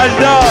J'adore.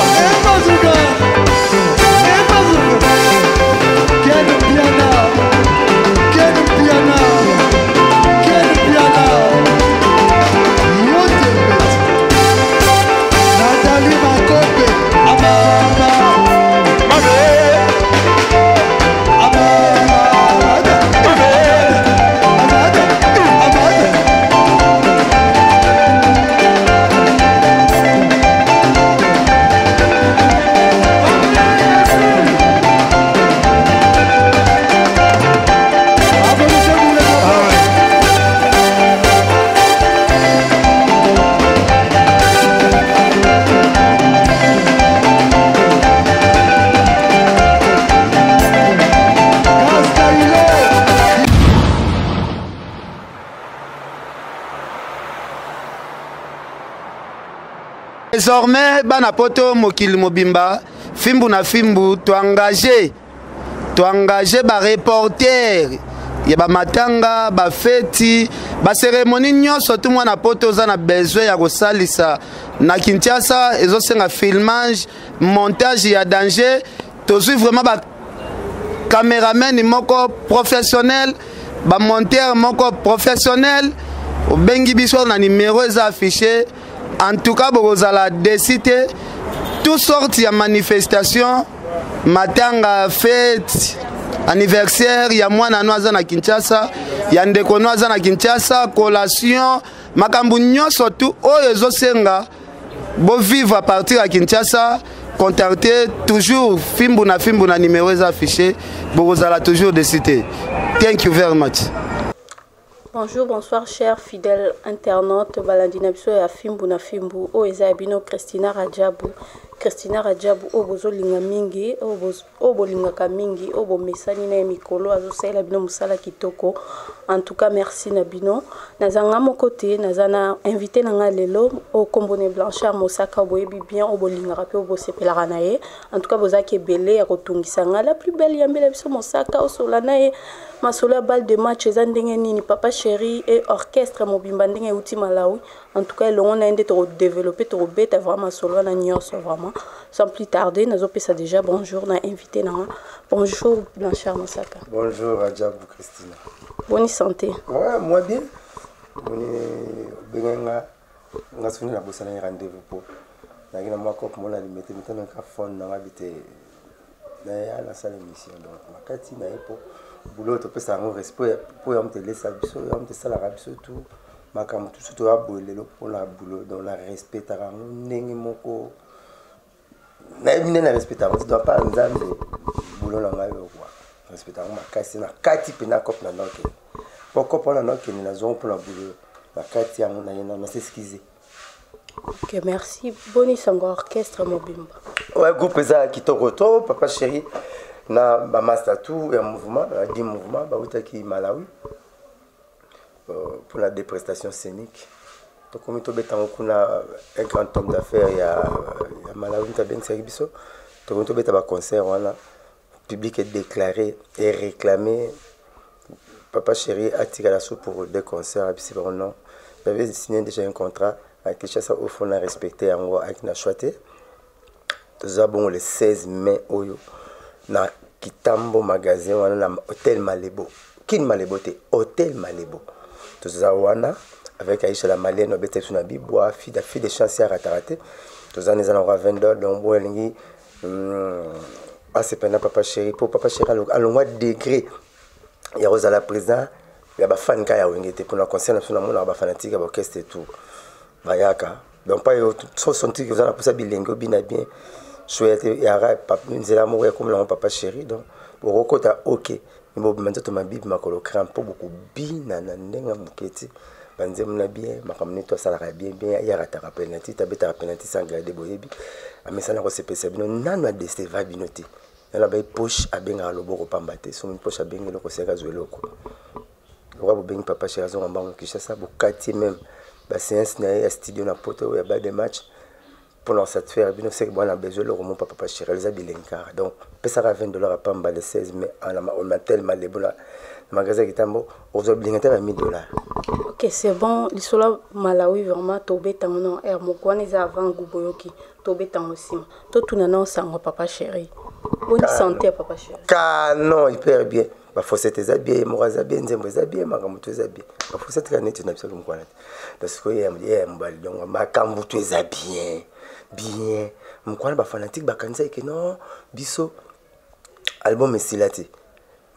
Désormais, bana poto mokili mobimba, fimbu na fimbu, to engagé, to engagé ba reporter ya ba matanga, ba feti, ba cérémonie nyonso tout mwana poto oza na besoin ya kosalisa na Kinshasa, ezosenga filmage, montage ya danger, tozwi vraiment ba cameraman moko professionnel, ba monteur moko professionnel, obengi biso na numéro eza affiché. En tout cas bokozala déçu te, toutes sortes ya manifestation, matanga, fête, anniversaire ya mwana no aza na Kinshasa, ya ndeko no aza na Kinshasa, collation, makambo nyonso tout oyo ezosenga bo vivre à partir ya Kinshasa. Contactez toujours fimbu na fimbu na numéro eza affiché, bokozala toujours déçu te. Thank you very much. Bonjour, bonsoir chers fidèles internautes, balandi na biso ya fimbu na fimbu oyo eza ya bino Christina Rajabu. Christina Rajabu oyo bozolinga mingi, oyo bolingaka mingi, oyo bomesani na ye mikolo, azosalela bino mosala kitoko. En tout cas merci na bino. Naza nga moko te, naza na invité na nga lelo oyo kombo ne Blanchard Mosaka, boyebi bien, oyo bolingaka pe oyo bosepelaka na ye. En tout cas bozalaki ebele ya kotungisa nga, la plus belle yambela biso Mosaka, osola na ye. Masolo ya balle de match eza ndenge nini, papa chéri et orchestre mobimba ndenge euti Malawi. En tout cas elongo na ye nde tokodévelopper, tokobeta vraiment masolo wana nyonso vraiment. Sans plus tarder, nazopesa déjà bonjour na invité na nga. Bonjour Blanchard Mosaka. Bonjour Rajabu Christina. Bonne santé. Ouais, moi bien. Boni benga nga soki na bosana rendez-vous po. Naki na mwa cope mona limete mitano ka phone na nga bite. Naya nasala émission donc makati na ye po boulot topesa yango respect po ya moto elesa biso, ya moto esalaka biso tout makambo tout surtout ya boye lelo mpona boulot donc na respectaka yango ndenge moko nayebi nde na respectaka yango doit pas nzambe boulot na ngai oyo quoi respectaka yango makasi na kati mpena cope na nokende po cope wana nokende nazongo mpona boulot na kati yango na ye na s'excuse. Ok, merci. Boni sango orchestre mobimba. Ouais, groupe eza kitoko to papa chéri na ba master tout ya mouvement, ya di mouvement ba utaki Malawi pour la déprestation scénique. Tokomi tobeta yango kuna un grand homme d'affaires ya Malawi mutu abengisaki biso. Tokomi tobeta ba concert wana, public est déclaré et réclamé. Papa chéri atikala so pour deux concerts, abisi bango non. J'avais signé déjà un contrat à Kinshasa au fond na respecté yango avec na choix te. Toza bongo le 16 mai oyo na Kitambo magasin wana na hôtel Malebo. Kin Malebo te, hôtel Malebo. Toza wana avec Aïcha la Malienne obete biso na bibwa, fille de fille de chance ya ratarate. Toza neza na 20 dollars donc boye lingi, asepena papa chéri po papa chéri alongwa degré ya kozala président ya ba fan ka ya wenge te pona concert na biso namonaka ba fanatique ya ba orchestre et tout bayaka donc pas yo so sentir que oza na posa bilenge obina bien choix te ya ra nzela moko ya komela ngo papa chéri donc bokokota ok bobima nzoto mabibi makolo crampe mpo bokobina na ndenge ya moke ti banzembo na bien makambo nini to asalaka bien bien ye arataka penalty tabetaka penalty sans garde boyebi amesana kosepelisa bino nanu adeseva bino te nanu abai poche abengaka loboko pamba te soki poche abengi eloko seka azwa eloko lokola bobengi papa chéri azonga mbango Kinshasa bokati même ba séance na ye ya studio na poto ya balle de match pour nous satisfaire bino sek bwana besoin eloko mo papa chéri eza bilengi kaka donc pesaka 20 dollars ya pamba le 16 mai na hôtel Malebo na Magasin ya Kitambo, ozwa bilinga te ba 1000 dollars. Ok, c'est bon. Lisolo Malawi, vraiment tobeta ngo na air moko wana eza avant goût, boyoki, tobeta ngo nsima. Totuna na osango papa chéri, boni santé ya papa chéri? Canon, hyper bien. Bafosete eza bien, ye moko aza bien, nzembo eza bien, makambo to eza bien. Bafosete kaka neti na biso mokwana te, parce que ye ya mobali, donc makambo to eza bien bien. Mokwana, bafanatique bakanisa eke non, biso album esila te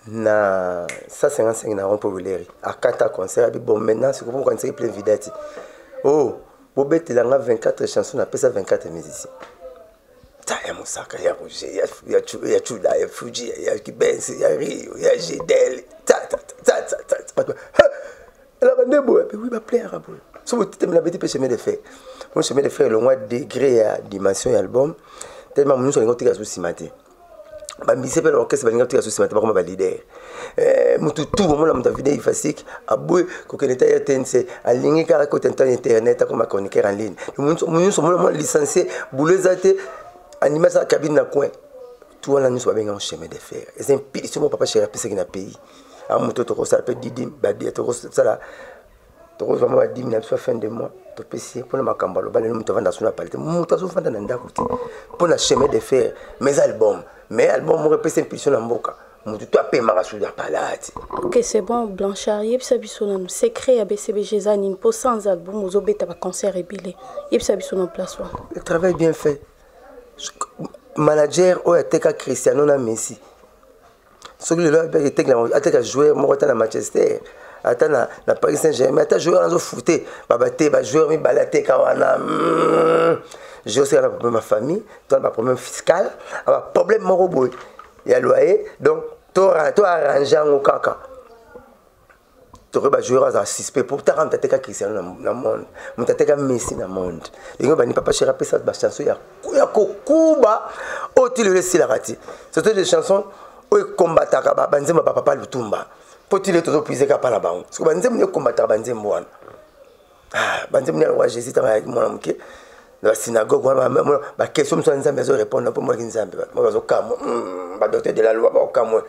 na 155 na rond po Weleri akata concert abi. Bon, maintenant sikoyo mokanisaki plein vida te. Oh, bobetela nga 24 chansons, napesa 24 musiciens ta ya Mosaka, ya Roger, ya Chuda, ya Fuji, ya Kibensi, ya Rio, ya Gidel, ta ta ta ta ta. Bato elaka nde boye ape wi baplayaka boye. So botetemela beti mpe chemin de fer, mo chemin de fer elongwa degré ya dimension ya album, tellement nyonso alingi otika so nsima te. Bamusicien mpe na orchestre balingi otika so nsima te, bakoma baleader. Mutu tu omona moto avide ifasike aboye kokende ta RTNC, alingi kaka kota ntan internet, akoma chroniqueur en ligne. Nyonso omona mwana licencié, boulot eza te, anime asala cabine na coin tu wana nyonso babengango chemin de fer. Eza impulsion mo papa chéri apesaki na pays. A moto tokosala mpe didim badia, tokosala, tokozwa mwa badimi na biso ya fin de mois, topesi ye mpona makambo aloba. Lelo moto avanda so na pale te, moto azofanda na ndako te mpona chemin de fer. Mais eza album, mais album moko epesi impulsion na mboka, moto to apemaka su ya pala te. Ok, c'est bon. Blanchard, yebisa biso nanu secret ya BCBG eza nini, mpo sans album ozobeta baconcert ebele. Yebisa biso na place wana. Le travail bien fait, manager oyo ateka Cristiano na Messi, soki lelo ateka joueur moko ata na Manchester, ata na Paris Saint Germain, ata joueur wana azofute baba te, bajoueur mibale ateka wana, joseka na problème ya famille to na baproblème fiscal, baproblème moko boye ya loyer. Donc to arrange yango kaka, tokoki bajoueur azala suspect. Pourtant moto ateka Cristiano na monde, moto ateka Messi na monde, ndenge bani papa chéri apesa bachanson ya kokuba oyo ti lelo esilaka te, surtout des chansons oyo ekombataka banzembo ya bapapa Lutumba, mpo ti lelo tozopuise kaka mpa na bango. Soki banzembo nde ekombataka banzembo wana, banzembo nde alokwa Jésus ntango ayaki mwana moke na basynagogue wana, baquestion mosusu ya Nzambe azorépondre mpo mwaki Nzambe bazokamwa, badocteur de la loi bakokamwe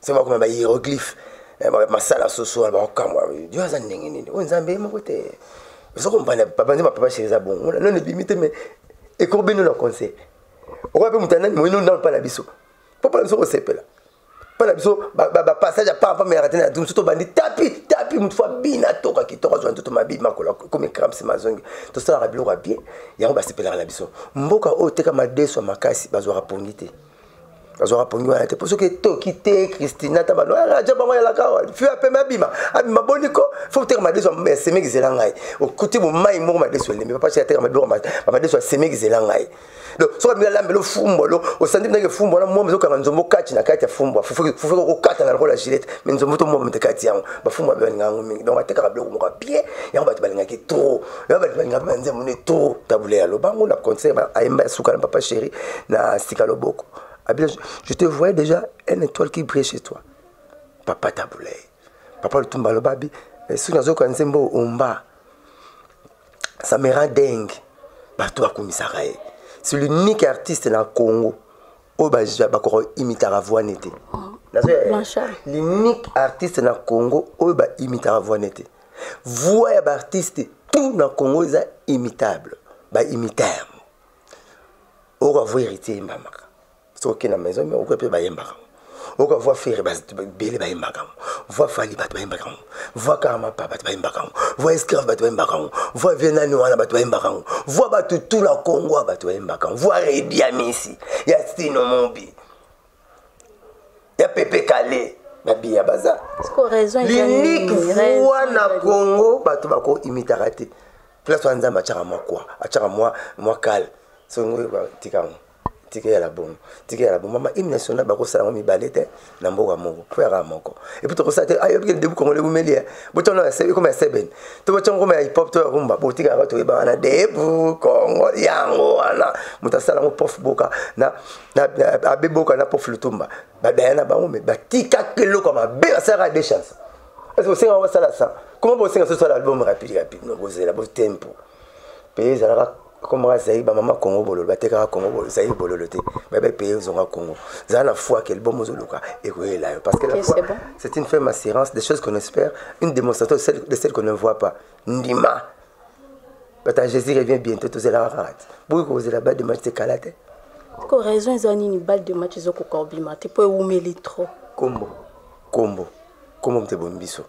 so bakoma bahiéroglyphe masala soso wana, bakokamwa Dio aza ndenge nini, oyo Nzambe ye moko te. Ozokompana banzembo ya papa chéri eza bongo nano ebimi te, mais ekobino na concert okoya mpe moto anani moyino nano mpa na biso, mpo mpa na biso kosepela, mpa na biso bapassage ya pampa melaka te na mosusu. Tobandi tapi tapi, motu fo abina, toka kitoko, azwa nzoto mabi, makolo komi cramps, mazongi. Tosalaka biloko ya bien, yango basepelaka na biso. Mboka oyo teka madeso ya makasi, bazwaka pongi te, bazwaka pongi wana te, mpo soki etoki te, Christina ta bano raja bango yalaka awa fi apeme abima abima boniko fo teka madeso ya semeki zela ngai, okuti bomai moko madeso elembi. Papa ateka mabiloko bamadeso ya semeki zela ngai. Donc soki abimi alambela fumbwa lo, osandi ndenge fumbwa wana mwamba ezokanga nzombo kati na kati ya fumbwa, fufu kokata na lokola gilete, mais nzombo to mwamba te kati yango. Bafumbwa balingaka yango mingi, donc atekaka biloko moko bien, yango bato balingaki trop, yango bato balingaka mpe banzembo nde trop. Tabule ya lobango na concert ayemba ya suka na papa chéri na sika loboko abila, je te voyais déjà une étoile qui brille chez toi, papa Tabule. Papa Lutumba aloba abi soki nazoyoka nzembo omba, ça me rend dingue. Bato bakumisaka ye, c'est l'unique artiste na Congo oyo bakoka imitaka voix ne te. L'unique artiste na Congo oyo baimitaka voix ne te. Voix ya baartiste tout na Congo eza imitable, baimita yango. Oyo voix Héritier eyembamaka soki okende na maison, mais okoki mpe bayembaka. Oyoka voix Ferre, bele bayembaka yango. Voix Fally, bato bayembaka yango. Voix Karamapa, bato bayembaka yango. Voix Esclave, bato bayembaka yango. Voix vie nani wana, bato bayembaka yango. Voix bato tula Kongo, bato bayembaka yango. Voix Redi ya Misi, ya Stino Mobi, ya Pepe Kale, babiya baza. L'unique voix na Congo bato bakoimitaka te. Place wana Nzambe atiaka mwa kwa, atiaka mwa kale. Songo tika yango, tika yala bongo, tika yala bongo. Mama, hymne national bakosala yango mibale te na mboka moko, po yaka moko. Et puis tokosala te ayobi debout congolais bumeli botanga ekoma ya seben to botango koma ya hip hop to ya rumba. Botika yango, toyeba wana debout Congo yango wana. Moto asala yango, prof Boka na abe Boka na prof Lutumba, badaya na bango, mais batikaka eloko ya mabe, basalaka deux chances. Est ce que bosenga basala ça? Comment bosenga sosala album rapide rapide? No, bozela botempo mpe ezalaka. Ekomaka Zaïre, ba mama Congo bololo, batekaka Congo bololo, Zaïre bololo te. Ba ba paye ozonga Congo. Zala na foi que album ozoluka ekoyela yo. Parce que la foi, bon. C'est une ferme assurance des choses qu'on espère, une démonstration de celles qu'on ne voit pas. Ndima. Bata Jésus revient bientôt, tozelaka kaka te. Boyi kozela balle de match te kala te. Ko raison eza nini balle de match ezokoka obima te mpo ewumeli trop? Kombo, kombo, kombo moto ebomi biso.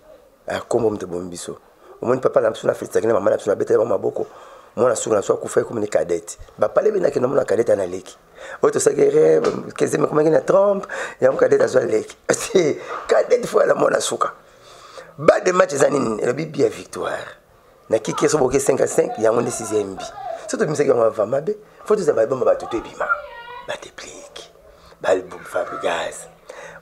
Ah, kombo moto ebomi biso. Omoni papa na biso na fetisaki na mama na biso, nabetela bango maboko. Mwana suka na biso akufa, ekomi ni cadette. Bapale benaki na mona cadette ana leki. Oyo tosalaki erreur, kezeme ekomaki na trompe, yango cadette azwa leki. Cadette fo ala mwana suka. Balle de match eza nini? Elobi bi ya victoire. Na kiki so boke 5 à 5, yango nde 6e bi. So tobimisaki yango avant mabe, fo tozala balbum bato to ebima. Badeplique, balbum Fabregas.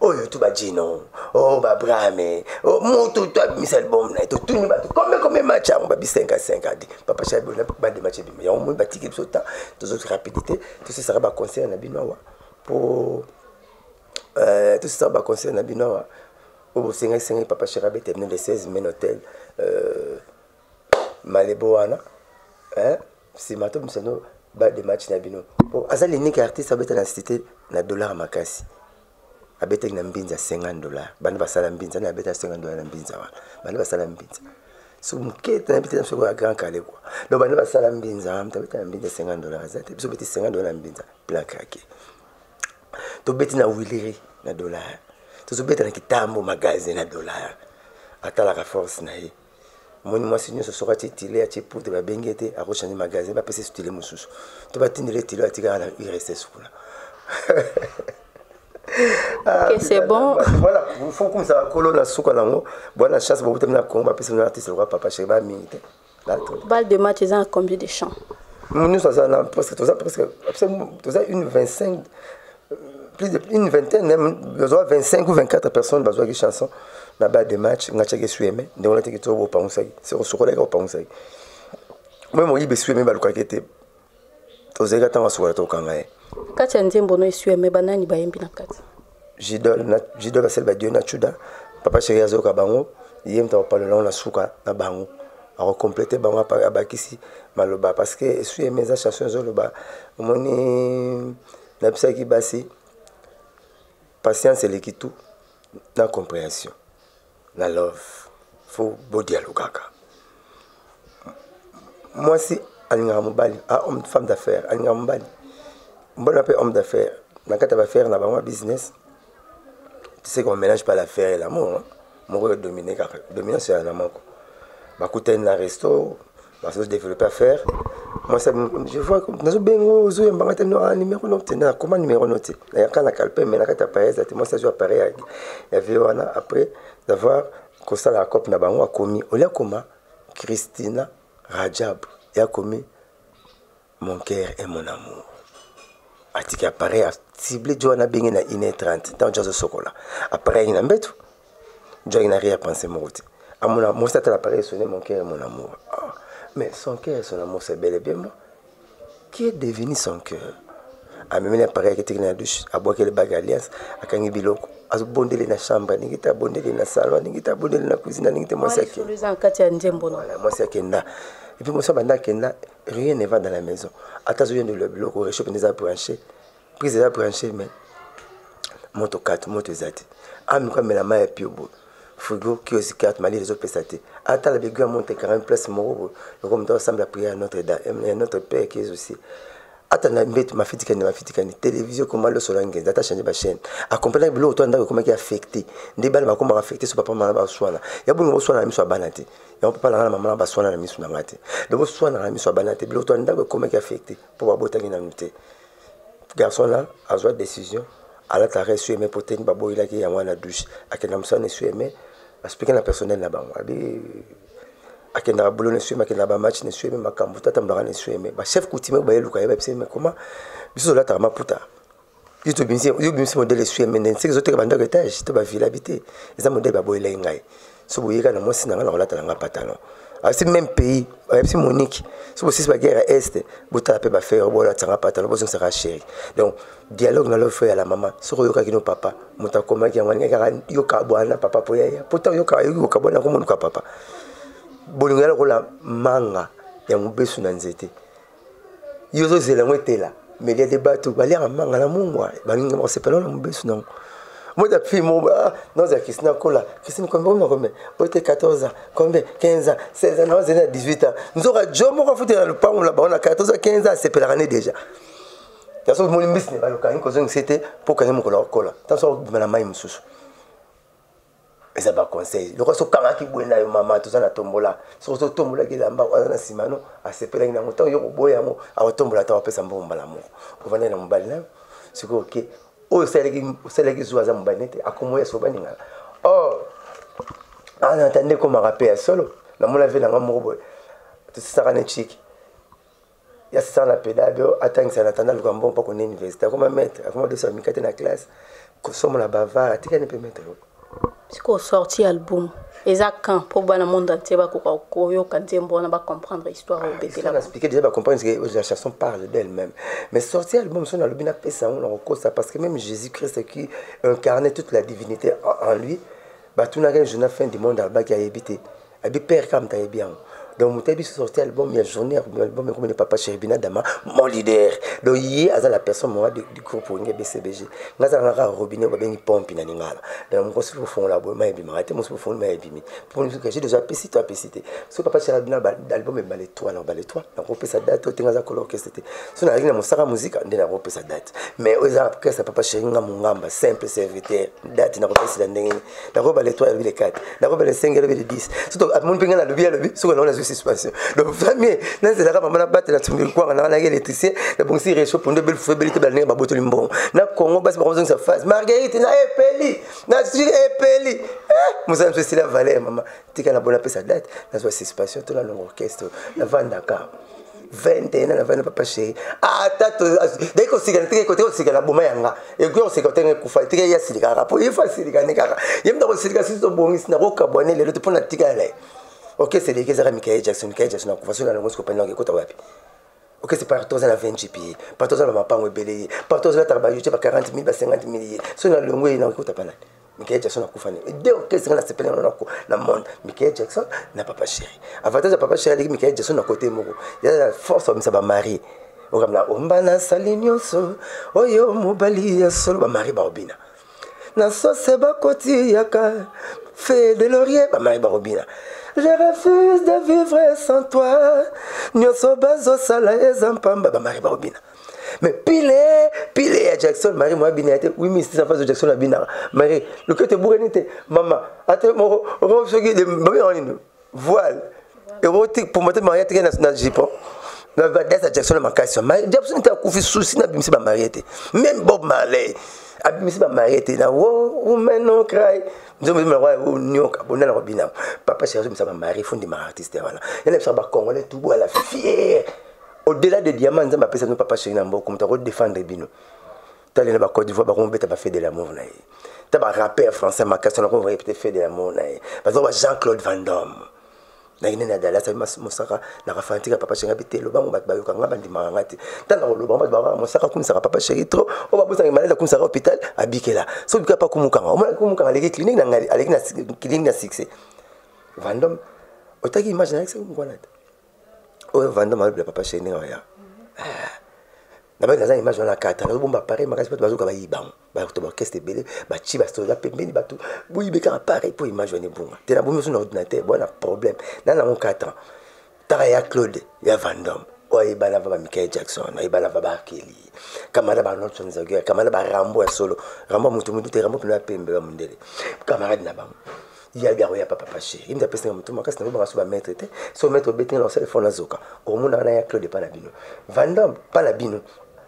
Oyo tu bajino, oh babrame, oh moto to abimisa album na ye, totuni bato combien combien match yango, babi 5 à 5. Adi papa Chabi na balle de match ebima. Yango moi batiki biso temps, tozo rapidité, tosisaka baconcert na bino awa po tosisaka baconcert na bino awa oyo bosengaki sengaki papa Chéri abeta bino le 16 mai na hôtel Malebo wana. Nsima tobimisa no balle de match na bino po aza l'unique artiste abeta na cité na dollar makasi. Abetaki na mbinza 50 $. Banda basala mbinza na abeta 50 $ na mbinza wana. Banda basala mbinza so moke te, nayebi te soko ya Grand Kallé quoi. Donc banda basala mbinza wana, moto abeta na mbinza 50 $ aza te. Biso beti 50 $ na mbinza, plein craqué. Tobeti na Huilerie na dollar, tozobeta na Kitambo magasin na dollar. Atalaka force na ye. Omoni mwasi nyonso soki atie tile, atie poudre, babengi ye te, akochange magasin, bapesa ye tile mosusu to batindela ye tile atikaka na URSS kuna. Ok, c'est bon. Voilà, faut kumisa bakolo na suka nango. Bwana chance bobutami na Congo, bapesa bino artiste lokwa papa Chéri, bamingi te. Balle de match eza na combien de chants? Nyonso aza na presque, toza presque, toza une 25, plus de une vingtaine, bazwa 25 ou 24 personnes bazwaki chanson na balle de match. Nga tiaki esuyeme ndenge wana teki to bopangusaki sokolaki, opangusaki moi moyibi esuyeme, balukaki ete tozalaki ntango asokola tokanga ye. Kati ya nzembo no esuyeme, banani bayembi na kati? Jidol, Jidol basali badio na Chuda. Papa Chéri azoyoka bango, ye moto akopalola yango na suka na bango, akokomplete bango, abakisi maloba parce que esuyeme eza chanson ezoloba. Omoni nabisaki basi, patience eleki tout na compréhension na love. Fo bodialogaka. Mwasi alingaka mobali, ah, homme, femme d'affaires alingaka mobali, mobali mpe homme d'affaires na kati ya baaffaire na bango ya business. Tu sais qu'on mélange pas l'affaire et l'amour, hein? Moko edomine kaka, dominance ya na moko. Bakutani na resto, bazodéveloppe affaire. Mwasi, je vois nazobenga, ozoyambanga te. No numéro no te, nakoma numéro no te, nayaka na calepin mais na kati ya appareil eza te. Mwasi azwi appareil ya vie wana après d'avoir kosala cope na bango, akomi olia koma Christina Rajab, ye akomi mon cœur et mon amour. Atiki appareil, asible jo wana, abenge na 1h30 ntango jo azosokola appareil na mbeto. Jo aki na arrière pensée moko te, amona mwasi atala appareil esonne, mon cœur et mon amour. Ah, mais son cœur et son amour, c'est bel et bien moi. Qui est devenu son cœur? Amemeli appareil, aketeki na douche, abwakeli bague alliance, akangi biloko, azobondeli na chambre, alingi te, abondeli na salon, alingi te, abondeli na cuisine, alingi te. Mwasi ake eza na kati ya nzembo no. Mwasi akenda et puis mwasi abanda akenda, rien ne va dans la maison. Ata azoyendela biloko, réchaud mpenza eza branché, prise eza branché, mais moto kate, moto eza te. Amiko amela mai ya pio boye, frigo kiosi carte malili ezopesa te. Atala begu ya monte 40 place moko boye, loko moto asambela prière ya Notre ya Notre Père qui est aussi. Ata na mbeto mafitikani na mafitikani, télévision koma losola ngenza, ata change bachaîne, akomprendaki biloko to ndako ekomaki affecté. Nde bana bakomaka affecté so papa mama baswana ya bolingo, boswana na miso ya bana te. Yango papa na nga na mama na baswana na miso na nga te. Donc boswana na miso ya bana te, biloko to ndako ekomaki affecté mpo babotaki nanu te. Garçon là azwa décision, alataka esuyeme po teni baboyelaki yango wana douche. Akenda mosala na esuyeme, aexpliqué na personnel na bango, abi akendaka boulot na esuyeme, akendaka bamatch na esuyeme, makambo to atambulaka na esuyeme. Bachef coutumier bayeluka ye, bayebisa ye comment biso tolataka maputa. Yo bimisi modèle esuyeme nde nseki ezoteka bandako étage to bavilla bi te, eza modèle baboyelaki ngai. So boyeka na mwasi na ngai na kolata na ngai pantalon asi même pays. Bayebisi Monique, so bosisi baguerre ya Est, botala mpe bafere bolatisanga pantalon, bozongisaka chéri. Donc dialogue na love ya la mama, soki oyokaki no papa moto akomaki yango, alingi kaka yoka bwana papa po yaya pota yoka ayoki kokabwana komonuka papa. Bolingo ya lokola manga ya mobesu na nzete. Yo ozozela yango etela, mais lia de bato baliaka manga na mungwa, balinga bakosepela na mobesu nango. Moi ta fille moko, ah nozela Christine akola. Christine combien, combien, combien? Oyo te 14 ans, combien? 15 ans, 16 ans, naozela na 18 ans. Nzoka jo moko afutela na lopango na bango na 14 ans, 15 ans, asepelaka ne déjà. Yaso omoni mbisi ne balokangi kozongisa te mpo okangi mokolo akokola ntango soki akobima na mai mosusu. Eza baconseil lokola soki okangaki boye na yo mama, toza na tombola, soki ozotombolaki elamba aza na nsima no, asepelaki nango. Ntango yo koboya yango, akotombola ntango apesa mbongo mbala moko, ovandaki na mobali na yo. Sikoyo oke oyo osalelaki zuwa, aza mobali nete akomoya so baningana or anata nde ekomaka mpe ya solo. Namona ve nanga moko boye, tosisaka ne chiki ya sisaka na pedabe atangisa na tanda, luka mbongo mpo akende université, akoma maître, akoma dosa mikate na classe, kosomola bavard, atikani mpe maître. Sikoyo sorti album eza quand, mpo bana monde entier bakoka koyoka nzembo wana, bacomprendre histoire oyo obetela? Na expliqué déjà, bacomprendre que la chanson parle d'elle-même. Mais sorti album, so nalobi napesa yango, nakokosa, parce que même Jésus Christ qui incarnait toute la divinité en lui, batunaka jour na fin du monde, alobaki ayebi te, abi père kaka moto ayebi yango. Donc moto ayebi sorti album ya journée ya album ekomi papa chéri Binadama, mon leader. Donc ye aza la personne morale du groupe Wenge BCBG. Nga azala kaka robinet babengi pompe na lingala. Donc mokosi kofongola boye, mai ebimaka te, mosi kofongola, mai ebimi. J'ai déjà apesi to apesi te. So papa chéri Bina, album ebale 3 na bale 3, nakopesa date oyo te. Nga aza kola orchestre te. So nazalaki na mosaka muzika nde nakopesa date, mais oyo eza orchestre papa chéri, nga mongamba, simple serviteur, date nakopesela ndenge nini? Nakoba le 3, alobi le 4, nakoba le 5, alobi le 10. Soto amoni mpe ngai nalobi, alobi soki nango nazwi suspension. Donc famille nazelaka mama nabatela tumbi kwanga nanga, naki électricien, nabongisi réchaud, pondo ebeli, fufu ebeli te, balandenge babotoli mbongo na Congo, basi bakozongisa phase marguerite na epeli nazwi epeli mosala mosu esila valeur. Mama tika na bona apesa date, nazwa suspension to nalonga orchestre. Navandaka 21 navandi na papa chéri, ata dai kosika na tika kosika na boma yanga, ekoki kosika otenge kufa, tika ye asilika kaka po ye fa asilika ne kaka ye mutu akosilika. Sisi tobongisi, nakokabwane lelo te mpo na tika na ye. Orchestre eleki ezaka Michael Jackson. Michael Jackson akufa, soki nalongo sikopani nango ekota wapi? Orchestre partout oza na 20 gp ye, partout oza na mapango ebele ye, partout ozolataka bayote ba 40 000, ba 50 000 ye. Soki nalongo ye, nakokota pa nani? Michael Jackson akufa ne deux orchestre nga nasepeli yango na monde, Michael Jackson na papa chéri. Avantage ya papa chéri, aleki Michael Jackson na côté moko, ya na force bamisa bamari okamna omba nasali nyonso oyo mobali ya solo, bamari baobina na sose, bakotiyaka feuille de laurier, bamari bakobina je refuse de vivre sans toi, nyonso bazosala eza mpamba, bamari bakobina. Mais pile pile ya Jackson, marie mo abina ya te. Oui, mais c'est face Jackson abinaka marie loketo ebukani te. Mama ate moko oko soki babengaka nini, voile érotique pour moto marie atiki na jipon na badasi ya Jackson na makasi. Jackson te akufi, susi na abimisi bamarie te. Même Bob Marley abimisi bamarie te na wo woman no cry, nzombo nioka bonda na kobina. Papa chéri azobimisa bamarie, fondimaka artiste wana yana bisaka bacongolais tout boala fier au-delà de diamant. Nzambe apesa bino papa chéri na mboka, moto akodefendre bino. Tali na bacôte d'Ivoire, bakomobeta bafe de l'amour na ye. Ta barappeur français makasi wana akomorepete fait de l'amour na ye, baza ba Jean Claude Van Damme. Naki nde na Dallas abi mosaka naka fanatique ya papa chéri, abi te lobango bato bayoka nga, bandimaka nga te. Ntango nakoloba, bato bakaka mosaka akumisaka papa chéri trop, oyo babosaka malade akumisaka hôpital abikela. Soki bika pa kumukanga, omona kumukanga aleki clinique na ngai, aleki na clinique na succès. Van Damme otaki image nayakisaki mokwana te oyo Van Damme alobela papa chéri ndenge baya na naza image wana kata, nazobomba appareil makasi, bato bazoka bayibango, bato baorchestre ebele batie basoda pembeni, bato boyibe kaka appareil mpo image wana ebunga te. Nabomi so na ordinateur bona problème na nango 4 ans. Taka ya Claude ya Van Damme oyo ayebana va ba Michael Jackson, ayebana va baakeli camarade ba Arnold Schwarzenegger, camarade ba Rambo ya solo, Rambo ya motu motu te, Rambo mpena ya pembe ya mondele, camarade na bango yabi akoya pa papa chéri. Ye mutu apesinga motu makasi, nakobanga so bamaître te. So maître obetinga na kosala effort, nazoka okomona wana ya Claude epa na bino, Van Damme mpa na bino,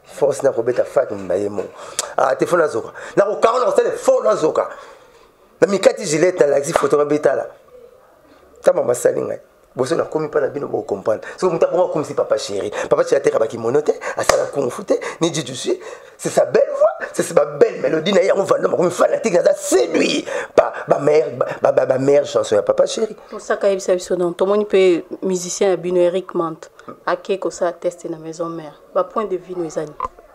force nakobeta fak na ye moko. Ah te, fo nazoka, nakokanga, nakosala effort, nazoka na mikati gilete, nalakisi foto nga betala ntango basali ngai boso nakomi mpa na bino, bocomprendre. Soki moto abongo akomisi papa chéri, papa chéri ateka bakimono te, asala kungfu te, ni jijusi, c'est sa belle voix, c'est sa belle mélodie na ye. Yango Van Damme akomi fanatique, naza séduit par bameilleure chanson ya papa chéri. Mosaka, yebisa biso donc, tomoni mpe musicien ya bino Eric Mant ake kosala test na maison mère, bapoint de vue no ezani?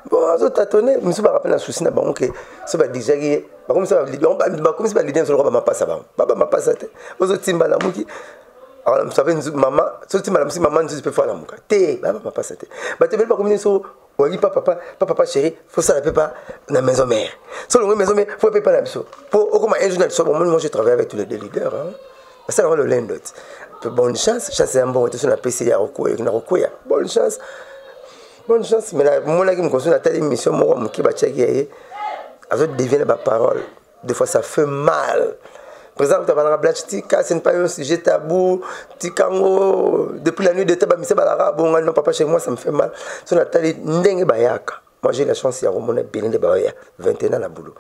Bon, azotatone misu baka mpe na susi na bango ke so badijaki ye, bakomisi baleader nyonso lokola bamapasa bango, baba mapasa te, ozotimba lamuki. Alamusa mpe mama soki malamusi mama nzuzi mpe fo alamuka te, baba mapasa te. Bato ebele bakomi nyonso oyangi pa papa, pa papa chéri, fosala mpe pa na maison mère. So olongwe maison mère, fo mpe pa na biso mpo okoma un jour na biso. Bomoni, moi je travaille avec tous les deux leaders, hein. Basala yango lolendo te. Bonne chance, chance ya mbongo te. So napesi ya na kokwea, bonne chance, bonne chance. Mais namonaki mokonzi, natali émission moko moke batiaki ya ye, azodevie na baparole. Des fois ça fait mal. Par exemple, tabalaka Blanche, tika, ce n'est pas un sujet tabou, tikango. Depuis la nuit de tabamise balaka bonga. Non, papa, chez moi ça me fait mal. So natali ndenge bayaka, moi j'ai la chance ya komona ebele nde baya 21 ans na boulot.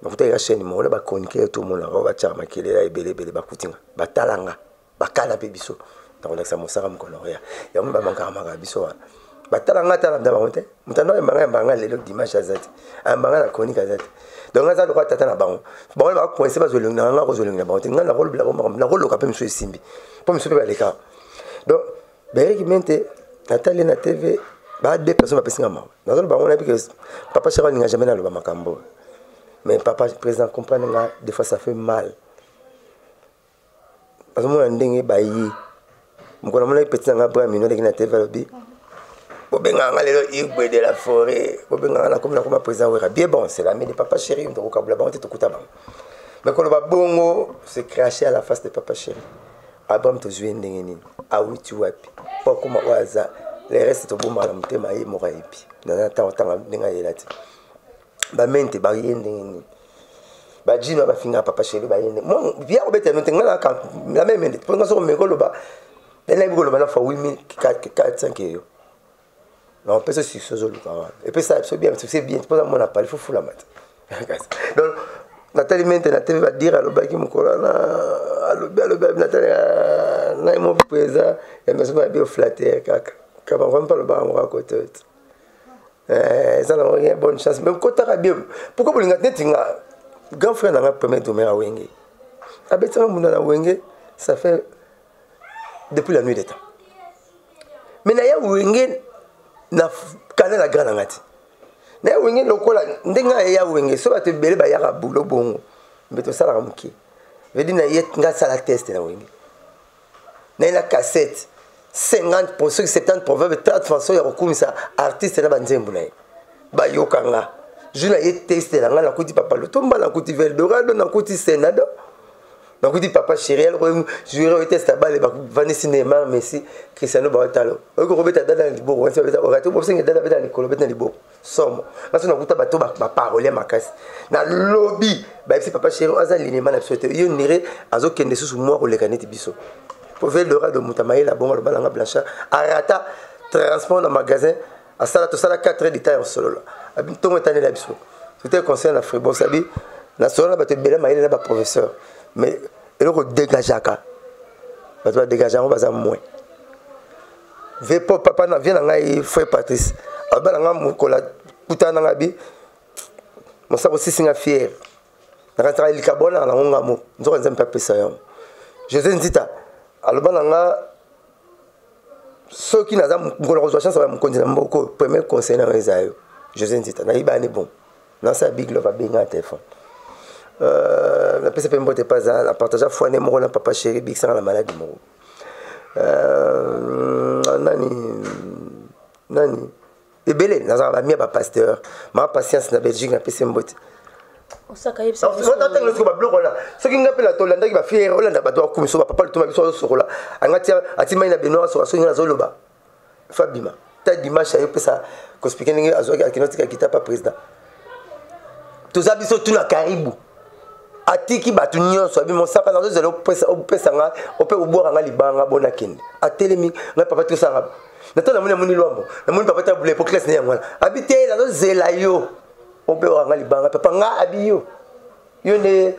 Nakutaki chaîne moko na bachroniqueur, tomonaka oyo batiaka makelele ebele ebele, bakutinga batalanga, bakala mpe biso nakolakisa mosaka mokolo oya yango. Bamankakamaka biso wana, batala nga, tala nda bango te. Moto ando ayembanga, yambanga lelo dimanche aza te, ayambanga na chronique aza te. Donc aza lokola tata na bango. Bango bakoinse, bazwa elongi na nga, kozwa elongi na bango te. Nga nakolobela bango makambo, nakoloka mpe miso esimbi mpo miso mpe baleka. Donc Baeriki Mente, natali na TV, ba deux personnes bapesi nga mawa. Nazoloba bango, nayebi ke papa chaka alinga jamais naloba makambo, mais papa président, comprendre nga, des fois ça fait mal. Nazomona ndenge baye mokolo namonaki petit na nga Bramino aleki na TV, alobi: "Bobengaka nga lelo Igwe de la forêt, bobengaka nakomi, nakoma président Wera." Bien, bon, c'est l'ami de papa chéri, tokokabula bango te, tokuta bango. Mais koloba bongo, c'est cracher à la face de papa chéri. Abraham, tozwi ye ndenge nini, awuti wapi mpo akóma oyo aza? Le reste tobombaka na motema, ye moko ayebi. Naza ntango ntanga ndenge ayela te. Bamente baye ndenge nini, bajino bafingaka papa chéri, baye ndenge bia kobeta no te. Nga la même nde mpo nga soko omeki koloba, nayebi koloba na fois 8405 yo na opesa succès ozoluka wana, epesa biso bien, succès bien mpo mona pali fo fulama te. Donc natali mente na TV, badire alobaki mokolo wana, alobi, alobi, natali nai mo président ya maison ya bio flatter kaka kabango mpe alobaka yango akote te. Eza nango rien. Bonne chance, mais kotaka bien. Pourquoi bolinga neti nga? Grand frère nanga, premier domaine ya Wenge, abetisanga mbunda na Wenge, ça fait depuis la nuit des temps. Mais naya Wenge na kana na grand nanga te. Naya Wenge lokola ndenge aya Wenge, so bato ebele bayaka bulo bongo, mbe tosalaka moke vedi na ye. Nga asala test na Wenge, naye na cassette 50, soki 70 proverbe, 30 façon ya kokumisa artiste na banzembo na ye. Bayoka nga jour na ye test na nga, nakuti papa Lutumba, nakuti Veldorado, nakuti Senado, nakuti papa chéri joueur oyo test abale, bavandisi Neymar, Messi, Cristiano, baotalo oyoki kobeta dada na liboko, orate bosenge dada beta na likolo, beta na liboko, somo. Ngaso nakuta bato baparole makasi. Nalobi, bayebisi papa chéri aza linema na biso te, yo nire azokende susu mwa koleka neti biso po Veldorado, moto amayela bongo. Aloba nanga Blanchard arata transport na magasin, asala tosala 4 heures de temps ya kosolola. Abi ntongo etanela biso, c'était conseil na Fribos. Abi nasolola na bato ebele mayele na baprofesseur, mais eloko dégageaka bato, badégage yango, baza moins ve po papa na vie na ngai. Frère Patrice aloba na ngai mokolo akutana na ngai, bi mosako osisi nga fier, nakanisaka likabo wana nango nga moko, nzoka Nzambe mpe apesa yango. José Nzita aloba na nga soki naza mokolo kozwa chance ya mokonzi na mboka, premier conseil na nga eza yo. José Nzita nayibani, bon, nasala Big Love, abenga na telefone, napesa mpe mbote mpe aza na partage foine moko na papa chéri, bikisanga na maladi moko. Nani nani ebele nazala bamia bapasteur maa Patience na Belgique, napesi mbote. Osaka. Soki babiloko wana, soki nga mpe tolandaki bafiere, olanda bato bakumi so bapapa Lutuma biso azosokola anga atimai na benoir soka. Soki nga nazoloba, fabima ta dimanche ayopesa koexpliquer ndenge azwaki, akende otika kita pa président. Toza biso tuna karibu, atiki bato nyonso, abi mosaka nazozela opesa nga ope obwaka nga libanga bona kende. Atelemi ngai, papa tosanga nata namoni, namoni Lwambo, namoni papa tabule po classe ne yango wana. Abi te, nazozela yo obewaka nga libanga, papa. Nga abi yo, yo nde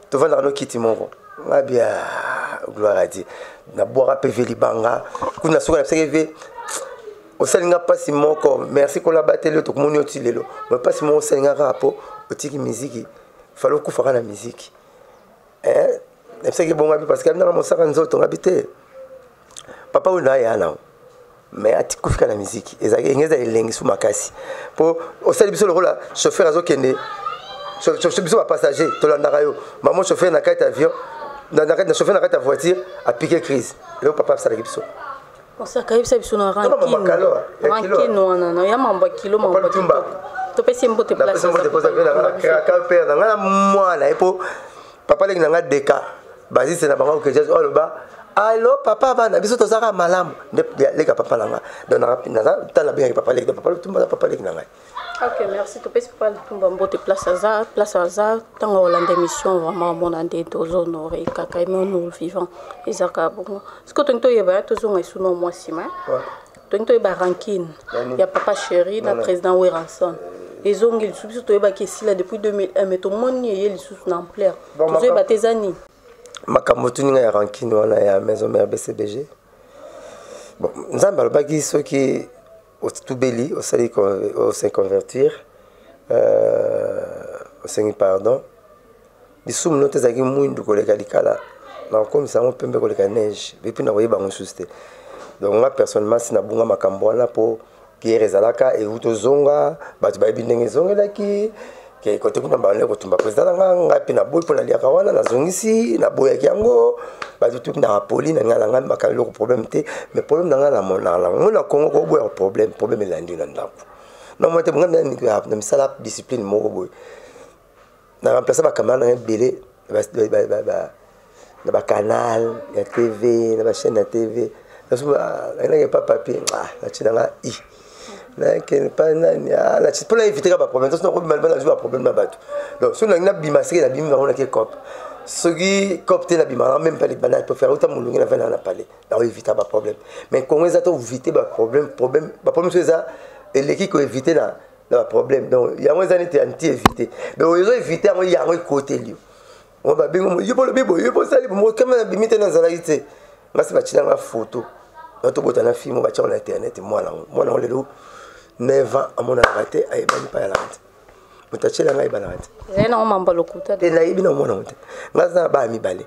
tovandaka no kiti moko. Nga abi gloire à Dieu, nabwaka mpe ve libanga kuna. Soki nabisaki ve osali nga mpasi moko, merci kolaba te. Lelo tokomoni yo ti lelo, me mpasi moko osali nga kaka mpo otiki miziki, fale okufaka na miziki. Nabisaki bongo abi parce que abinaka mosaka nzoto ngabi te, papa oyo naya nango, mais atikufika na miziki, ezalaki enge eza elengi su makasi mpo osali biso lokola chauffeur azokende, biso bapassager tolandaka yo. Mamo chauffeur na kati avion. Na chauffeur na kati ya voiture apike crise. Lelo papa asalaki biso. Osaka yebisa biso na rancune wana na ya mambo ya kilo, mambo ya kitoko. Topesi mbote place. Père na ngai na mwana ye, mpo papa leki na ngai deka bazise na bango okeja oyo aloba: "Alo papa, bana biso tozalaka malamu." Nde leka papa na nga. Donc naza tala nabengaki papa leki. Donc papa Lutumba aza papa leki na ngai. Ok, merci. Topesi papa Lutumba mbote place aza, place aza. Ntango olanda émission, vraiment omona nde tozohonore kaka eme honore vivant, ezaka bongo. Sikoyo tolingi toyeba, tozonga esuna mwa nsima, tolingi toyeba rancune ya papa chéri na président Werrason ezongi lisusu. Biso toyebaki esila depuis 2001, mais tomoni eye lisusu na ampleur. Tozoyeba te eza nini. Makambo tuninga ya rancune wana ya Maison Mère BCBG, bon, Nzambe alobaki soki otubeli, osali, ose convertir, osengi pardon, lisumu no te ezalaki mwindu koleka likala, na kokomisa yango pembe koleka neige. Et puis na koyeba yango lisusu te. Donc nga personnellement si nabunga makambo wana, mpo guerre ezalaka euti ozonga, bato bayebi ndenge ezongelaki ke kote kuna bande kotumba président na nga. Ngai mpe naboyi, mpo naliaka wana, nazongisi, naboyaki yango. Bato tu na poli na ngai na ngai makambo eloko problème te. Mais problème na ngai namonaka ngo na Congo, koboya problème, problème elandi na ndako. Namona te ngai na misala discipline moko boye na remplace bacamarade na ngai ebele na bacanal ya TV, na bachaîne ya TV. Nayinaki pa papier, natie nanga i nakende pa nani mpona éviter ka baproblème. Soki nakobima libanda, nazwi baproblème na bato. Donc soki nangi nabima, seke nabimi bango, nake cop. Soki cop te, nabima même pas libanda. Préfère uta molungi na vanda na palais, nakoéviter baproblème. Mais Congo eza to éviter baproblème, problème, baproblème so eza eleki koéviter na baproblème. Donc yango eza neti anti éviter. Donc ezo éviter yango, yango ekoteli yo, babengo yo mpo lobi boye, yo mpo osali kama. Nabimi te, nazalaki te. Nga se batielanga photo na tobota na film, batiango na internet. Mwana yango, mwana yango lelo 9 ans, amonanaka te, ayebani mpa yalaka te. Moto atielanga ayebanaka te. Ezali nango mambo lokuta. Te, nayebi na mwana yango te. Nga aza na baya mibale.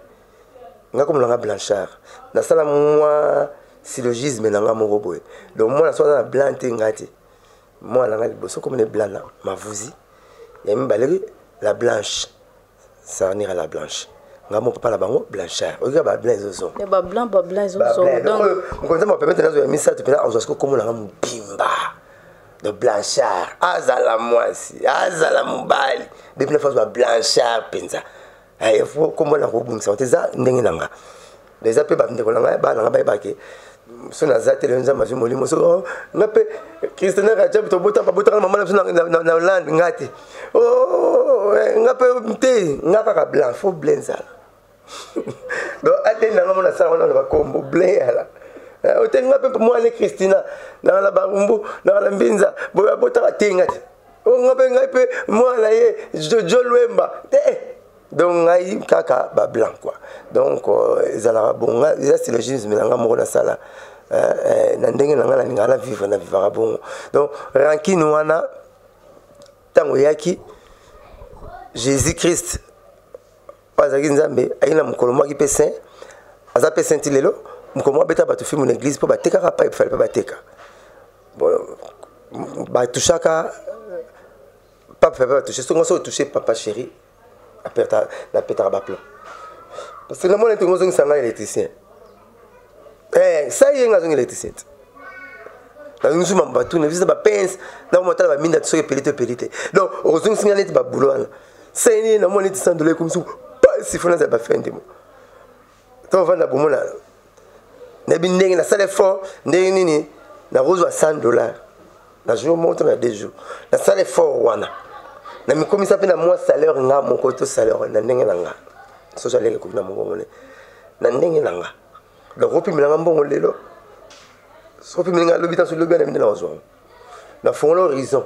Nga komolanga Blanchard, nasala mwa syllogisme na nga moko boye. Donc mwana so aza na blanc te, nga te. Mwana na nga liboso komona blanc na mavuzi, ya mibale la blanche, sarnira la blanche. Nga mo papa na bango Blanchard, oyoka bablanc ezozonga. Bablanc, bablanc ezozonga. Donc mokonzi nzambe apermettre nazwa ya misato mpena, azwa siko komona nga mobimba de Blanchard. Azala mwasi, azala mobali, depuis na fazwa Blanchard mpenza, fo kombo na kobungisa te. Eza ndenge na nga. Eza mpe bandeko na ngai, bana na ngai bayebake so naza te. Lelo Nzambe azwi molimo so nga mpe Christina Rajab, tobota, babotaka na mama na biso na Hollande. Nga te, nga mpe te, nga kaka blanc, fo blanc ezala. Donc ate nanga mo nasala wana na bakombo blanc yala ote. Nga mpe mwana Christina nanga na Barumbu, nanga na Mbinza boye, abotaka te. Nga te, nga mpe, ngai mpe mwana ye Jo Lwemba te. Donc ngai kaka bablanc quoi. Donc ezalaka bon, eza syllogisme na nga moko nasala na ndenge na ngai nalingaka na vivre, na vivaka bongo. Donc rancune wana, ntango eyaki, Jésus Christ oyo azalaki Nzambe, ayaki na mokolo mwaki mpe saint, aza mpe saint ti lelo. Mokolo moko abeta bato filme na église mpo batekaka pa efale mpe bateka. Bon, batouchaka pape, mpe batouche. Songo so otouche papa chéri, napetaka baplan, parce que namona ete ngozongisa ngai électricien. Sa ye nga azongi électricien te, nazongisi mambo batuna biso bapense, nakomotala baminda soki epeli te, epeli te. Donc okozongisi ngai neti babulo wana seni, namoni neti 100 dollars ekomisi pasi, fo nazala bafin de mois. To ovanda bomona, nayebi ndenge nasala effort, ndenge nini nakozwa 100 dollars na jour moko to na 2 jours. Nasala effort wana, na mikomisa mpe na mwa salaire nga moko to salaire na ndenge na nga. Soso alenge ekoki na mongongo ne na ndenge na nga. Donc opimelanga mbongo lelo, soki opimelinga lobi, tanso lobi wana minde na kozwa nafongola horizon.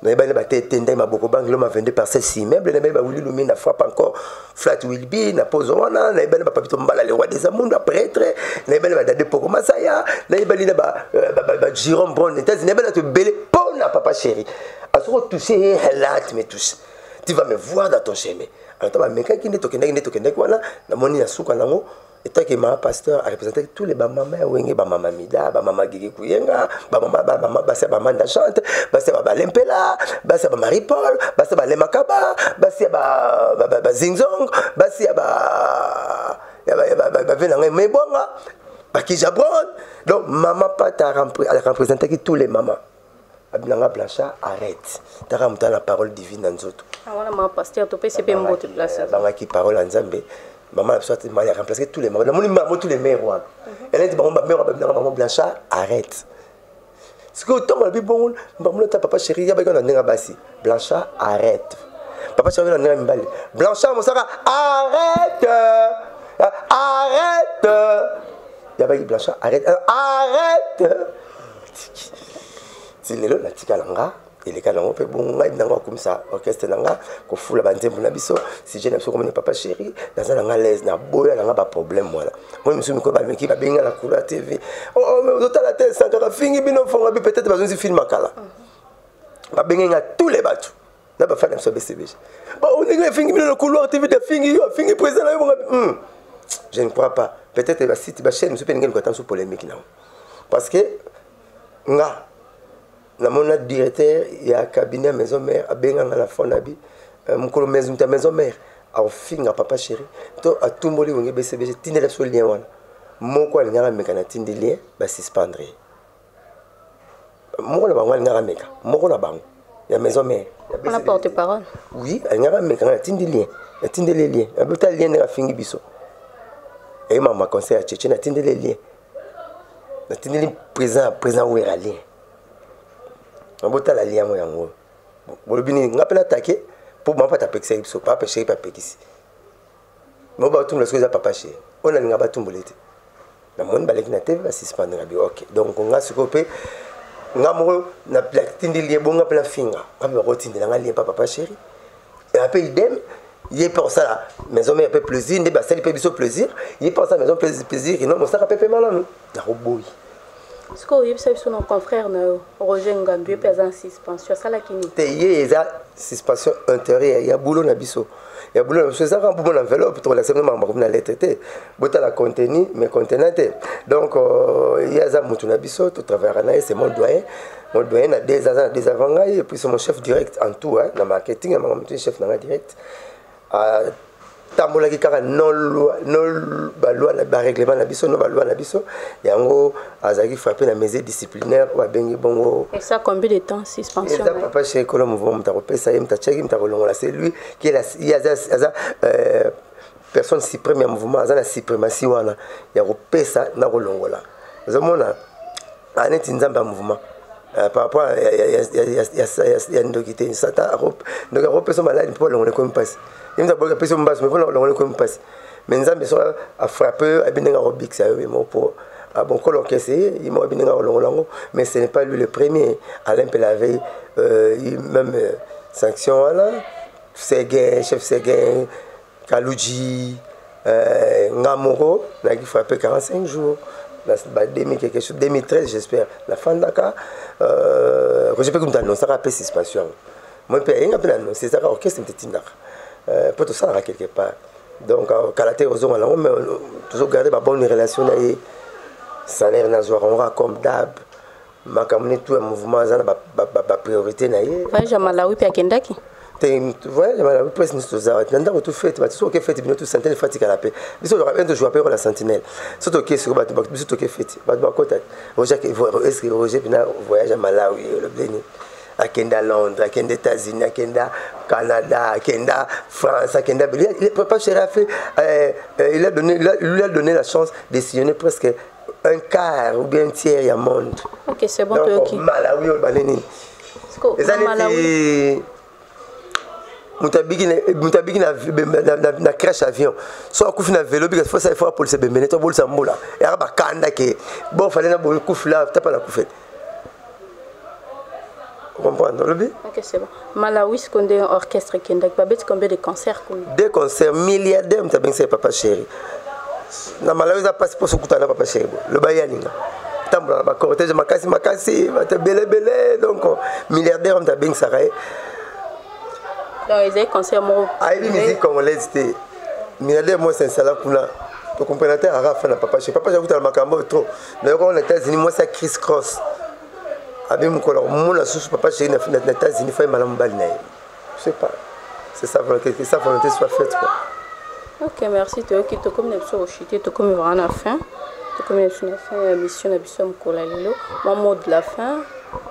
Nayebani batete ndai maboko bangelo ma 22 parcelles immeuble, nayebani bawili lumi na frappe encore flat will be na pozo wana, nayebani bapapito mbala le roi des amundu prêtre, nayebani badade poko masaya, nayebani na ba Jérôme Brown États-Unis, nayebani bato ebele mpo na papa chéri. Asoki otouche ye, là tu me touches, tu vas me voir dans ton chemin. Alors to bamekaki nde tokendaki, nde tokendaki wana, namoni na suka nango. Etake mama pasteur arepresentaki tous les bamama ya Wenge, bamama Mida, bamama Gege Kuyenga, bamama, bamama basi ya bamanda chante, basi ya babalempela, basi ya bamarie Paul, basi ya balemakaba, basi ya bazinzong, basi ya bave na ngai mebwanga, bakija bron. Donc mama Pata arepresentaki tous les mamans. Abinanga Blanchard, arrête, taka moto na parole divine na nzoto. Wana mama pasteur, topesi mpe mbote place. Bangaki parole ya Nzambe. Mama na biso ya remplacer tous les mamans. Namoni mama, tous les mères wana, eleti bango bamère. Babinanga mama Blanchard, arrête. Sikoyo ntongo alobi bongo, bamona ta papa chéri yabaki na ndenge basi: Blanchard, arrête. Papa chéri na ndenge mibali: Blanchard Mosaka, arrête, arrête. Yabaki: Blanchard, arrête, arrête. Ti lelo natikala nga eleka nango mpe bongo. Ngai nango akumisa orchestre na nga, kofula banzembo na biso, sujet na biso komoni papa chéri. Naza na nga l'aise, naboya na nga baproblème wana. Moi mosusu mikolo bameki babenga na Couloir TV: ozotala te, Sankara fingi bino, fonga bi. Peut-être bazonzi film akala, babengi nga tous les bato na bafani na biso ya BCBG: ndenge afingi bino na Couloir TV, afingi yo, afingi président na yo bonga. Je ne crois pas. Peut-être basite, bachaîne mosusu mpe ndenge luka ta mosusu polémique nango, parce que nga namona directeur ya cabinet ya maison mère abenganga na fond na bi mokolo moto ya maison mère akofinga papa chéri to atumboli Wenge BCBG, tindela biso lien wana. Moko alingaka meka na tindi lien, basuspendre ye. Moko na bango alingaka meka, moko na bango ya maison mère. Wana porte parole. Oui, alingaka meka, nga natindi lien, natindeli lien, abota lien ndenge afingi biso. Eyemama conseil ya Cheche, natindeli lien, natindeli président Wera lien, botala lien yango. Yango bolobi nini? Nga mpe natake mpo mama Pata apekisaki biso. Papa chéri mpe apekisi mo batumbola. Soki eza papa chéri oyo nalinga batumbola ete namoni baleki na TV, basuspendre bi. Ok, donc nga sikoyo mpe nga moko natindi lien bonga mpe nafinga nga mpe bakotindela nga lien pa papa chéri mpe idem. Ye mpe kosala maison mère mpe plaisir, nde basali mpe biso plaisir. Ye mpe kosala maison plaisir ino mosaka mpe pema nanu nakoboyi. Sikoyo oyebisa biso na confrère na yo Roger Ngandu, ye mpe aza na suspension, asalaki nini? Te, ye eza suspension intérieure ya boulot na biso, ya boulot na biso. Eza kaka mbuma na enveloppe, tokolakisa bino makambo bakomi na lettre te. Botala contenu, mais contenant te. Donc ye aza motu na biso, totravaillaka na ye. C'est mon doyen, mon doyen na 2 ans, aza na 2 avant ngai. Et puis c'est mon chef direct en tout, hein, na marketing, na makambo, chef na ngai direct. Atambolaki kaka non baloi na barèglement na biso, no baloi na biso. Yango azalaki frappé na mesure disciplinaire oyo abengi bongo. Eza combien de temps, suspension? Eza papa chéri kolo mouvement moto akopesa ye, moto atiaki, moto akolongola. C'est lui qui est, ye aza personne suprême ya mouvement, aza na suprématie wana ya kopesa na kolongola. Ozomona aneti Nzambe ya mouvement par rapport ya ndoki te. Satan, ndoki akopesa maladi mpo alongola, ekomi mpasi. Ye moto aboki apesi mbaso, mais mpona kolongola ekomi mpasi. Mais Nzambe so afrappe, ayebi ndenge akobikisa yo ye moko. Mpo bon, kolo orchestre ye moko ayebi ndenge akolongola yango. Mais ce n'est pas lui le premier. Alain Mpela avait eu même sanction wana, Seguin, chef Seguin Kaluji, nga moko nayaki frappé 45 jours ba 2000 quelque chose, 2013 j'espère. Nafandaka Roger mpe kutu annonçaka mpe suspension yango. Moi mpe ayenga mpe na annonce, ezaka orchestre mpe etindaka mpo tosalaka quelque part. Donc kala te ozonga nango, mais tozogarde babonne relation na ye. Salaire nazwaka yango comme d'hab, makambo ne tout ya mouvement aza na bapriorité na ye. Voyage ya Malawi mpe akendaki? Te, voyage ya Malawi presque nyonso toza na ndako. To fête bato, soki oke fête bino to sentinelle fatikala mpe biso tojouer mpe rôle sentinelle. So toke siko bato, biso toke fête, bato bakota. Roger, est-ce Roger mpena voyage ya Malawi olobeni? Akenda Londres, akenda États-Unis, akenda Canada, akenda France, akenda. Papa chéri a fait il lui a donné la chance de sillonner presque un quart ou bien un tiers ya monde. Ok, c'est bon. Toyoki Malawi oyo bane nini, eza neti moto abiki na crash avion, so akufi na velo bika fo fo apolisa bembene to abolisa mbula yaka bakanda ke bon fale na boye kufula tapa na kufeli, comprendre olobi. Ok, c'est bon. Malawi siko nde orchestre ekendaki, babeti combien de concert kuna? Deux concerts. Milliardaire moto abengisa papa chéri na Malawi. Eza mpasi mpo sokutana na papa chéri bo loba ye alinga tambola na bacortège makasi makasi, bato ebelebele. Donc milliardaire moto abengisaka ye. Donc ezali concert moko? Ayebi musique congolaise te, milliardaire. Mo s'insala kuna. Tocomprendre te, aka fan na papa chéri. Papa chéri akutana makambo oyo trop. Nayoka na États-Unis, mwasi ya Chris Cross abi mokolo akomona susu papa chéri na États-Unis, fa yembana mobali na ye. Je sais pas, c'est ça, que sa volonté soit faite, quoi. Ok, merci. Toyoki, tokomi na biso koshite, tokomi vraiment na fin, tokomi na biso na fin ya mission na biso ya mokolo ya lelo. Mwa mot de la fin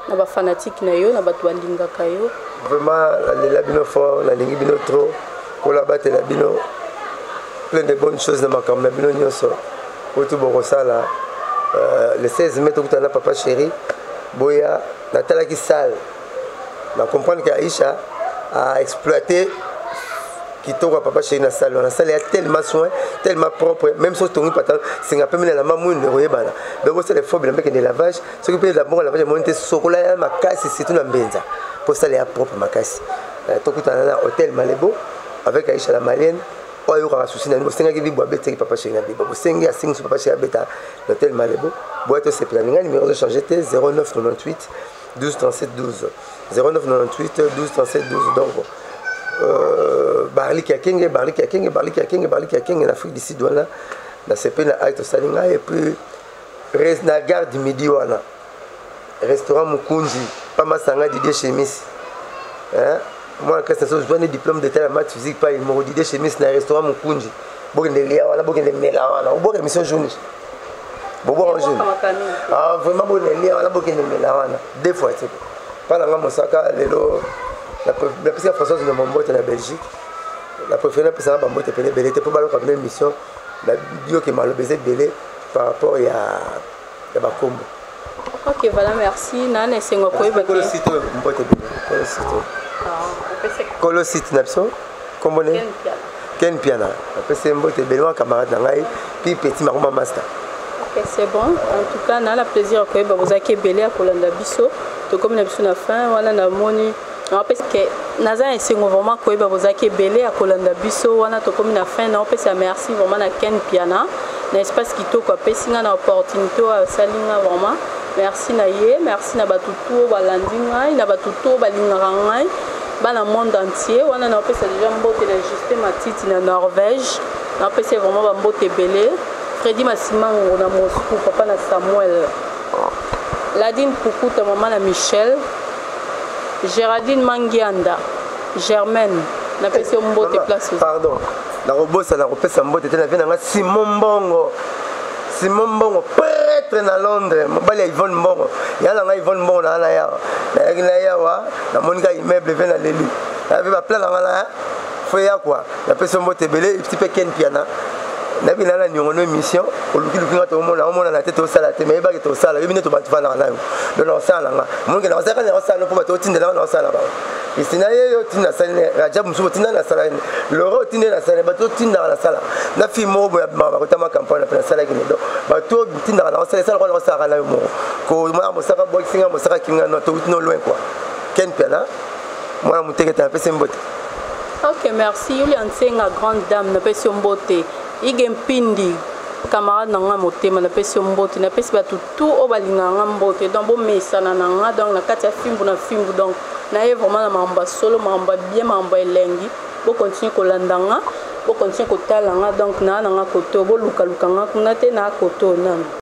na bafanatike na yo, na bato balingaka yo. Vraiment, nalela bino fort, nalingi bino trop. Kola batela bino, plein de bonnes choses na makambo na bino nyonso oyo tu bokosala. Le 16 mai tokutana na papa chéri. Boya, natalaki salle, na comprendre que Aisha a exploité kitoko ya papa chéri na salle wana. Salle ya tellement soin, tellement propre, même soki tongi pata singa pembe na elamba mwindu ekoyebana. Donc bosala effort, bilamba ekende lavage. Soki mpe elamba lavage emoni te, sokola ya makasi, surtout na mbenza, mpo salle ya propre makasi. Tokutana na hôtel Malebo avec Aisha la Malienne oyo ayokaka susi na bosengaki bibo abetaki papa chéri na bibo bosengi, asengi so papa chéri abeta na hôtel Malebo. Boya tosepela. Ninga numéro ozochange te: 09 98 12 37 12, 09 98 12 37 12. Donc Barliki ya Kenge, Barliki ya Kenge, Barliki ya Kenge, Barliki ya Kenge na Afrique du Sud wana, nasepeli na acte osali ngai. Et puis na gare du Midi wana, restaurant Mokunzi Pamasanga, Didier Chemis, mwana classe na so ozwani diplôme d'état ya math physique pa moko, Didier Chemis na restaurant Mokunzi. Bokende lia wana, bokende mela wana, oboka émission journée, bobwaka jeune. Ah, vraiment, bokende lia wana, bokende mela wana deux fois te. Mpa na nga mosaka lelo, napesika Françoise na mambote na Belgique. Na préféré napesanga bambote pene ebele te mpo baloka bino émission na yoke maloba eza ebele par rapport ya bakombo. Ok, voilà, merci. Na na esengo koyeba. Kolo site oyo, mbote ebele. Kolo site oyo, kolo site na biso, kombo ne Ken Piana, napesi ye mbote ebele, wa camarade na ngai, puis petit makoma master. Ok, c'est bon. En tout cas, na la plaisir ya koyeba bozalaki ebele ya kolanda biso. Tokomi na biso na fin wana. Namoni naopesa ke naza na esengo vraiment koyeba bozalaki ebele ya kolanda biso wana. Tokomi na fin. Naopesa merci vraiment na Ken Piana na espace kitoko apesi nga, na opportunité oyo asali nga. Vraiment merci na ye, merci na bato tu oyo balandi ngai, na bato tu oyo balingaka ngai, bana monde entier wana. Naopesa déjà mbote na Justin Matiti na Norvège, naopesa vraiment bambote ebele. Fredi Masimango na Moscou, papa na Samuel, Ladine Pukuta, mama na Michel, Géraldine Mangianda, Germaine, napesi yo mbote place. Pardon, nakobosana kopesa mbote te na vie na nga Simon Mbongo, Simon Mbongo, prêtre na Londres, mobali ya Yvonne Mbongo, ya na ngai Yvonne Mbongo. Naa na yawa, nayaki na yawa, namoni kaka immeuble ve na leli nayebi baplan na nga na fo ya kwa. Napesi yo mbote ebele ti mpe Ken Piana. Nayebi na na niongo no émission olukiluki nga, tomona omonana te, tosala te, mais yebaki tosala. Yobi nde to bato vandaka nayo, donc naosala na nga monke, naosalaka, naosala no mpo bato otindela nga, naosala bango. Isina ye yo otinda asali, Rajab mosusu otinda nasala, Loro otindi nasala, bato otindaka nasala na fille moko boye abimaka bakotama campagne mpe nasalaki ne. Donc bato otindaka naosala, esala kwa naosalaka na yo moko komona mosaka bwakisinga mosaka kinga no touti no loin, quoi. Ken Piana, mwana motekete, napesi mbote. Ok, merci. Yulia Nsenga, grande dame, napesi yo mbote. Ige Mpindi, camarade na nga motema, napesi yo mbote. Napesi bato tu oyo balingaka nga mbote. Donc bomesana na nga, donc na kati ya fimbu na fimbu. Donc naye vraiment na makambo ya solo, makambo ya bien, makambo ya elengi. Bocontinue kolanda nga, bocontinue kotala nga. Donc naa na nga koto, bolukaluka nga kuna te, naa koto nano.